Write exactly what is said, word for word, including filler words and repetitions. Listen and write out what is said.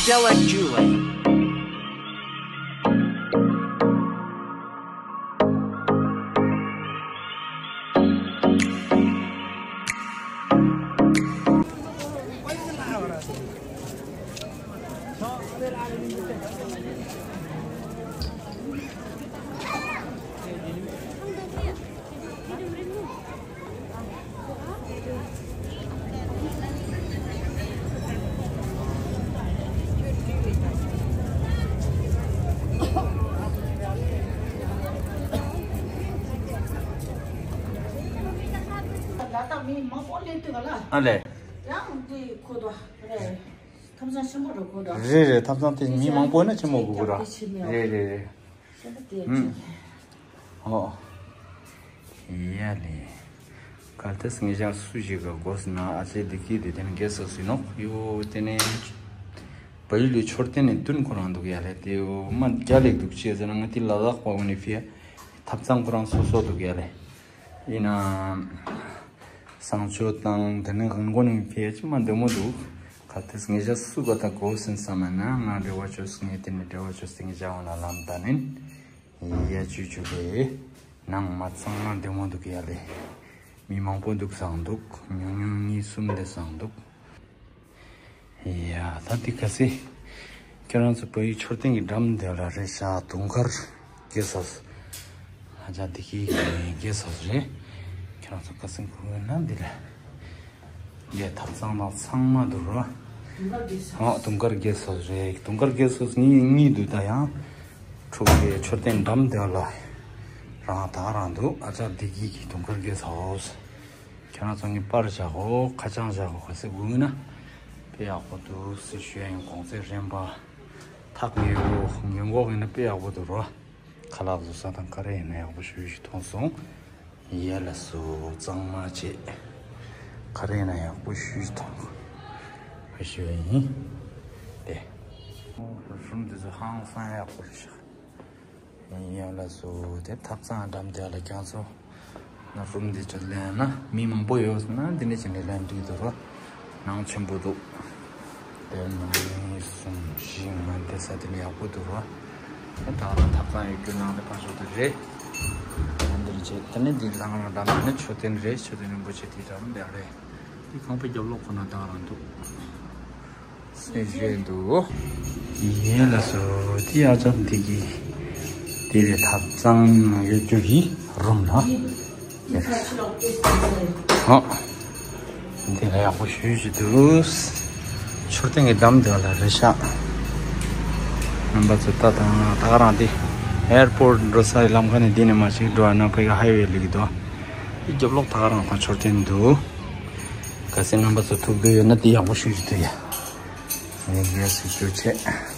Yellow Julie. ལ་དྭགས་མི་མང་པོ་སླེབས་འདུག་ག་ལ། ཨ་ལས། ཡང་འདི་ཁོ་དོ་རེད། ཐབ་ཚང་ཆེན་པོ་རུ་གོ་དོ། རེད་རེད། ཐབ་ཚང་དེ་མི་མང་པོ་ན་ཆེན་མོ་དགོས་ཀྱི་ར། རེད་རེད་རེད། ཤེས་པ་དེ་ཨུམ། ཨོ། ཡ་ལེ། གལ་ཏེ་ངེད་ཅག་སུ་ཞིག་གི་སྒོ་ཟིན་ན་ཨ་ཅེ་འདི་གི་དེ་དེ་ནི་རྒྱལ་ས་ཟིན་ནོག་ཡོ། དེ་ནས་བལ་ཡུལ་ལས་མཆོད་རྟེན་ནས་བདུན་ཁོ་རང་འདུག་ཡ་ལེ། དེ་ཡོ་མ་རྒྱ་ལེགས་འདུག་ཅེས་ཟེར་ན་ང་དེ་ལ་དྭགས་པ་འོ་ནི་ཕི་ཡ་ཐབ་ཚང་ཁོ་རང་སོ་སོ་འདུག་ཡ་ལེ། ཡིན་ན། བཟང་སྤྱོད་དང་དེ་ནས་དབང་པོ་ནི་ཕལ་ཆེར་མ་བདེ་མོ་འདུག་གལ་ཏེ་ངེད་ཅག་སུ་ག་ད་གོ་སེམས་བསམ་མེད་ན་ང་འབྲེལ་བ་བཅོས་ངས་དེ་ནས་འབྲེལ་བ་བཅོས་ཏེ་ངེད་ཅག་འོང་ལ་ལམ་ད་ནིན། ཡ་ཅུ་ཅུ་གི་ནང་མ་ཚང་མ་བདེ་མོ་འདུག་ཡ་ལེ། མི་མང་པོ་འདུག་བཟང་འདུག་ཉུང་ཉུང་གཉིས་གསུམ་དེ་བཟང་འདུག་ཡ་ད་འདི་ག་སེ། ཁྱེད་རང་ཚོ་བལ་ཡུལ་མཆོད་རྟེན་གྱི་འགྲམ་དེ་ལ་རེད་ཤག་དུང་དཀར་རྒྱལ་ས། ཧ་ཅང་བདེ་སྐྱིད་ཀྱི་རྒྱལ་ས་རེད། ཁྱེད་རང་ཚོ་ཁ་སང་གོ་གི་ན་འདི་ལ། འདི་ཐབ་ཚང་དང་ཚང་མ་འདུག་རོ། དུང་དཀར་རྒྱལ་ས། ཨོ་དུང་དཀར་རྒྱལ་ས་རེད། དུང་དཀར་རྒྱལ་ས་གཉིས་གཉིས་འདུག་ད་ཡང་། ཕྲུ་གུའི་མཆོད་རྟེན་འགྲམ་དེ་ལ། རང་ད་རང་འདུག་ཨ་ཅག་བདེ་སྐྱིད་ཀྱི་དུང་དཀར་རྒྱལ་ས་འོ། ཁྱེད་རང་ཚོ་ངའི་པར་བཞག་གོ་ཁ་བྱང་བཞག་གོ་ག་སེ་དགོས་ན། དཔེ་ཡག་པོ་འདུག་སེ་ཞུ་ཡ་ཡིན། གོང་ཚད་རན་པ། ཐག་ཉེ་བོ་ཉེ་འགོག་ཡིན་ན་དཔེ་ཡག་པོ་འདུག་རོ། ཁ་ལག་བཟོ་ས་དང་ག་རེ་ཡིན་ན་ཡག་པོ་ཞུ་ཞུ་མཐོང་སོང་། ཡ་ལ་སོ་གཙང་མ་བྱེད། ག་རེ་ཡིན་ན་ཡག་པོ་ཞུ་ཞུ་མཐོང་། ཞུ་ཡ་ཡིན། དེ། རུམ་འདི་ཚོ་ཧང་སང་ཡག་པོ་རེད་ཤག་ཡང་ལ་སོ་དེ་ཐབ་ཚང་འགྲམ་དེ་ལ་ཀྱང་ཚོ་ན་རུམ་འདི་ཚོ་ལེན་ན་མི་མང་པོ་ཡོད་ན་འདི་ནས་ཅི་འདྲ་ལེན་འདུག་འདུག་རོ། ནང་ཆེན་པོ་འདུག་དེ་ནང་གསུམ་བཞི་ལྔ་དེ་ས་དེ་ནས་ཡག་པོ་འདུག་རོ། དེ་ད་ལ་ཐབ་ཚང་ཡོད་རྒྱུ་ནང་དེ་ཕ་ཤོག་དེ་རེད། ཡང་འདིར་བྱེད་དེ་ནས་འདི་ལང་ལ་འགྲམ་དེ་ནས་མཆོད་རྟེན་རེད། མཆོད་རྟེན་རིན་པོ་ཆེ་དེ་འགྲམ་དེ་རེད། དེ་ཁང་པའི་རྒྱབ་ལོགས་ཁོ་ན་ད་རང་འདུག་སེ་བཞེས་འདུག་ཡིན་ལ་སོ་དེ་ཨ་ཅག་འདི་གི་དེ་ལས་ཐབ་ཚང་ཡོད་རྒྱུ་གི་རུམ་ལ། ཧོ། འདི་ལ་ཡག་པོ་ཞུ་ཞུ་འདུག་མཆོད་རྟེན་གྱི་འགྲམ་དེ་ལ་རེད་ཤག་རྣམ་པ་ཚོ་ད་དང་ད་ག་རང་འདི་ཨེར་པོར་འགྲོ་སའི་ལམ་ཁ་ནས་འདི་ནས་མ་ཞིག་འགྲོ་ཨ་ན་ཕ་གི་ཧའི་ཝེ་ལུག་གི་འདུག་འདི་རྒྱབ་ལོགས་ད་ག་རང་ཁོ་མཆོད་རྟེན་འདུག་གལ་སྲིད་རྣམ་པ་ཚོ་ཐུག་འདོད་ཡོད་ན་འདི་ཡག་པོ་ཞུ་ཞུ་འདུག་ཡ། ངས་རྒྱལ་སྲིད་ཅོ་ཆས།